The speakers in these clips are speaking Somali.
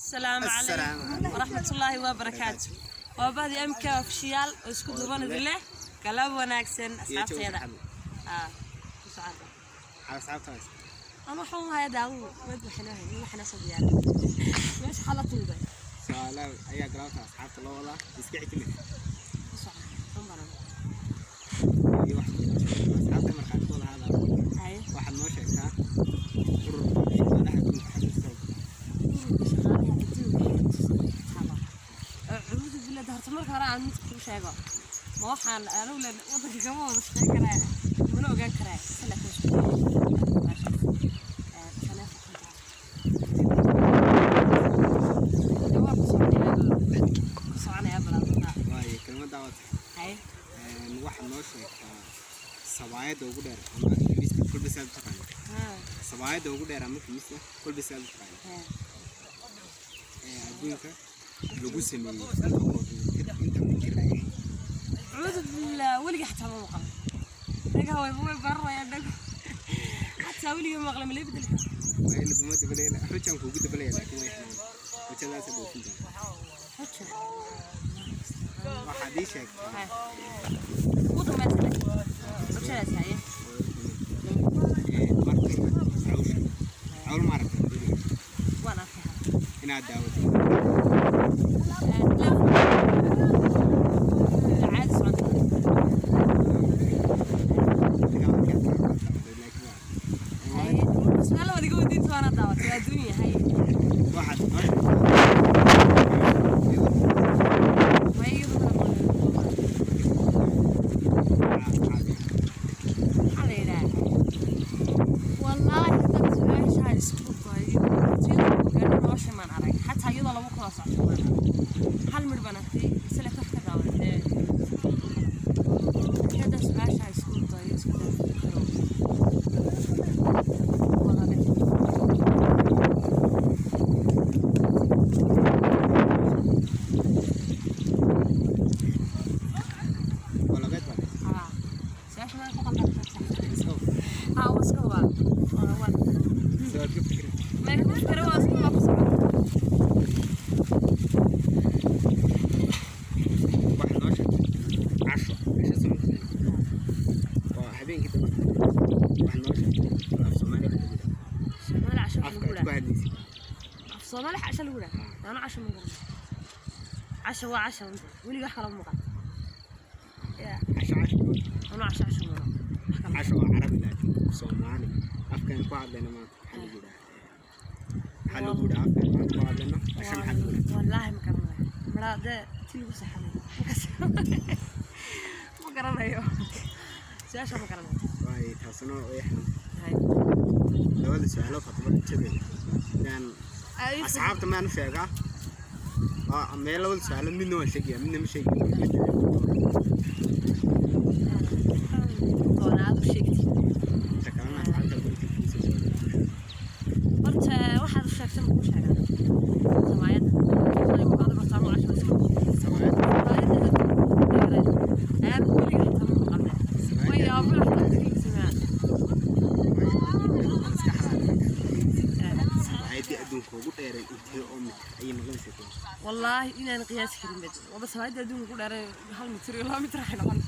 Asalaamu Assalaamu calaykum waraxmatullaahi wabarakaatu. Waa bahdi MK Official oo isku duuban idin leh galab wanaagsan, asxaabteeda. Ah, ku socon. Asxaabtaas. Ama waxaan hayaa daawo mid waxna hay waxna soo diyaar meesha xala tuuga. Su'aalaha ayaa galabta asxaabta loo wadaa, iska xitimid. Ku socon un baran. Iyo wax asxaabta markhaatooda hada. Haye. Waxaad noo sheegtaa ururka shaqaalaha adduunka xafiiska. Ururka shaqaalaha adduunka xafiiska taala. Acuudu billah, horta marka hore aan mid kuu sheego, ma waxaan anigu leen wadanka kama wada shaqeyn karaa, mana ogaan karaa, se laakiin isku dayo. Taleefon waa ku soconaya, ku soconaya balaadada. Waayo, kelmadda waa tahay. Haye. Waxaad noo sheegtaa sabaayadda ugu dheer ama kimista kolba saad u taqaana. Sabaayadda ugu dheer ama kimista kolba saad u taqaana ee adduunka lagu sameeyey, inta mitir ay ahayd. Acuudu billah, weligii xataa ma maqal, dhagaha way baranayaan dhago, xataa weligii ma maqla. Ma lay bedeli karaa? Waa laguma dabalaya, xujaan kuugu dabalaya, laakiin way xanaan xujadaasa dhoofin doonta. Xujo. Waxaad ii sheegtaa. Haye, ugu dambaysa laakiin xujadaas. Haye. Markay cawsha cawl maaragtay Waan arkay. Inaad daawatay. Caadi socota. Adigaa markaad daawatay, laakiin Haye, su'aalo waad iga weydiinta, waana daawatay, waa adduunya. Haye. Waxaad noo sheegtaa Way iyadu kala maxaa la yidhaha? Wallaahi haddaan su-aashaa isku dayo, iyadoo gaadho nolosha maan arag, xataa iyadoo lagu kala socdo maan arag. Hal midh baan arkay, mise laakiin wax ka daawadee. Haddaan su-aashaa isku dayo, isku dayo karo wada dhig. Walabeed baa. Haa, su-aasha maan ku qaldan sax. Iska Haa, waa iska hubaa. Waa soo aad ka fikir. Ma ku fikira, waa iska waa ku socon. Waxaad noo sheegtay casho, casho soo mataqaana, waa habeenkii dambe. Waxaad noo sheegtay af Soomaaliya waxa lagu yidhaha. Soomaali casho waxa Afka lagu aad ku dhaha. hadlaysid. Af Soomaali casho lagu dhaha? Ana casho ma garanayo. Casho waa casho unta, weliga wax kale ma maqal ya. Casho casho. Ana casho casho ma wax kale. Casho waa carabi, laakiin Soomaali afkan ku hadlayna maanta maxaa lagu yidhaha? Maxaa lagu yidhaha afkan maanta ku hadlayno? Casho maxaa lagu yidhaha? Wallaahi ma garanayo. Maraa dee ti lagu saxamay ma garanayo, su-aasha ma garanayo. Waay, taasna way xan. Hay. Labada su-aalo fatba jabe yaan asxaabta maan u sheegaa. Waa meel labada su-aalo, midna waan sheegaya, midna ma sheegaya. Doonaa aad u sheegtid. Inta kalena asxaabta guriga kuusoo socda. Horta waxaad u sheegtay makuu sheegaa samaayadda aad bartaa ma casho isku Sabaayad. Ayaan weliga xitaa ma maqalne, way yaabin xataa dadka sameeyaan. Sabaayadii adduunka ugu dheereen intee oo mitir ayay noqonaysaa kuwa? Wallaahi inaan qiyaasi karin bed waba sabaayadda adduunka ku dheeray 1 mitir iyo 2 mitir waxay noqon,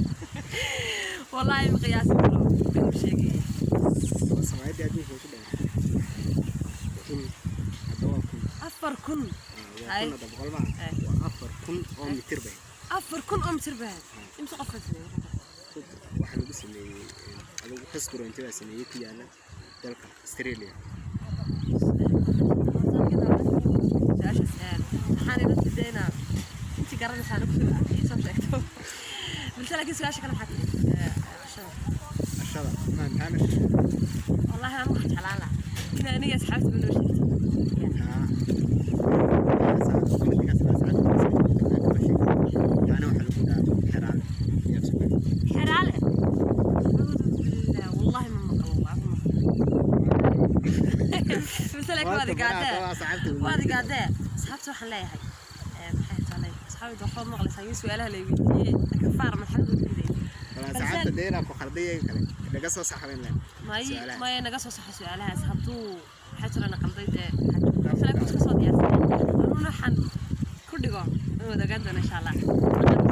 wallaahi ma qiyaasi karo, been ma sheegaya. Sabaayadii adduunka ugu dheereen 1000, hadda waa 1000. 4000. Waa 1000 hadda, boqol maa. Ay. Waa 4000 oo mitir bay. 4000 oo mitir baa? Imse qofka sameeyey? Waxaa lagu sameeyey adigu restaurant baa sameeyey ku yaala dalka Australia. Su-aashaas waxaan ila daynaa intii garanaysaa kusoo sheegto balse, laakiin su-aasha kale maxaa tiri? Cashada. Cashada maan taana. Wallaahi anu waxaan jeclaan lahaa in aniga asxaabta ba noo sheegto. Taa taana waxaa lagu dhahaa xeraale iyo Soomaali. Xeraale, acuudu billah, wallahi ma maqlo, waa ma maqlo balse, laakiin waad igaadee, waad igaadee. Asxaabta waxaan leeyahay, maxay tahay asxaabta, waxbaad maqlaysaa iyo su-aalaha la weydiiyey kafaar maxaa loo diiday? Asxaabta deena ku khalday kale naga soo saxayn leen. May. Su'aalaha. May, naga soo saxo su-aalahaas hadduu maxaa jira na qalday dee, laakiin iska soo diyaarsanay. Wada ogaan doona, insha Allah.